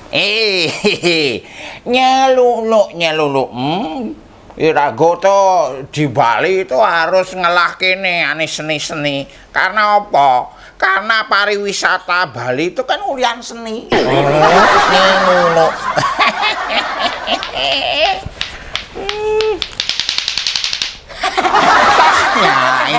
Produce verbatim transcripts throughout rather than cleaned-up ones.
Eh, nyeluluk, nyeluluk. Hmm. Irago to di Bali itu harus ngelah kene ane seni-seni. Karena apa? Karena pariwisata Bali itu kan ulian seni. Nyeluluk. Nyai.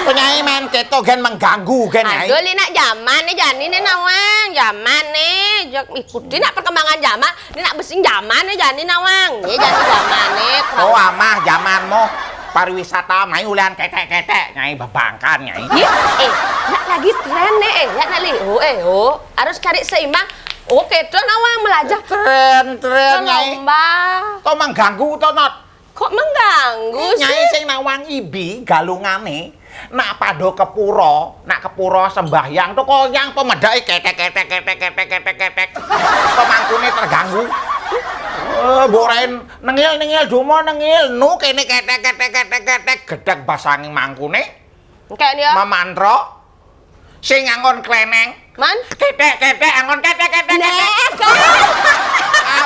Kok nyai main keto gen mengganggu gen, Nyai. Aduh, li nak jaman nih jani nih nawang, jaman nih, jok ikuti nak perkembangan jaman, nih nak besing jaman nih jani nawang, nih jani jaman nih. Oh, amah jamanmu pariwisata mai ulian ketek-ketek, Nyai, bebangkan, Nyai. Ih, eh, nak lagi tren nih, eh, nak nak li, oh, eh, oh, harus cari seimbang. Oke, tuh nawang melajah. Tren, tren, Nyai. Lomba. To mengganggu to, Not? Kok mengganggu sih? Nyai sing nawang ibi galungane, nak padha kepura, nak kepura sembahyang to koyang pemedake ketek, ketek, ketek, ketek, ketek, ketek. Pemangkune terganggu. Eh, mbok rain nengil, nengil, dumo nengil, nu kene ketek, ketek, ketek, ketek, gedhek basangi mangkune. Engke dia. Mamantra. Sing angon kleneng. Man? Ketek, ketek, angon ketek, ketek, ketek. Nek, kan?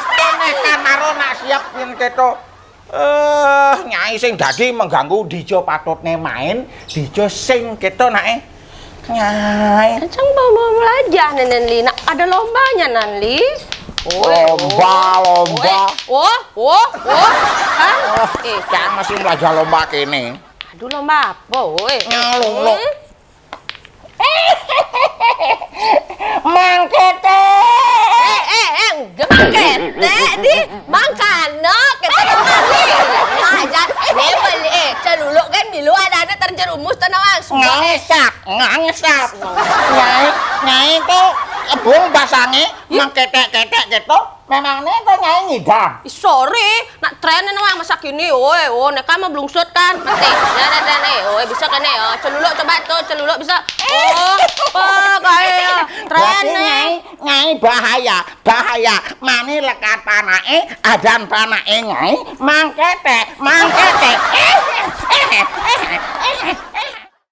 Apa nek kanaro nak siap yen keto? Eh, Nyai sing dadi mengganggu, dijo patutne main, dijo sing keto nake. Nyai. Kenceng mau, mau belajar, Nenen Li. Nak ada lombanya, Nan Li. Oe, Lomba, oh. Lomba. Oe, oh, oh, oh. Kan? Oh, Eh, Cang masih belajar lomba kene. Aduh, lomba apa, oe? Nyaluk, luk. Hmm? Mangkete. Eh, eh, eh, udah mangkete, di mangkana, kita mangkana. Aja, eh, beli, eh, celuluk kan milu ada-ada terjerumus, tenang, langsung, eh. Ngangsap, ngangsap. Nyai, nyai to, ebung basange, mangketek-ketek gitu. Memangnya to nyai ngidam? Ih, sorry, nak tren ini wah masa kini, oi, oh, nek kamu blungsut kan, mati. Ya, dan, dan, eh, oh, bisa kan, eh, oh, celuluk coba tuh, celuluk bisa. Oh, oh, kayak tren Berarti nih. Nyai, nyai bahaya, bahaya. Mani lekat panake, adan panake nyai, mangketek, mangketek.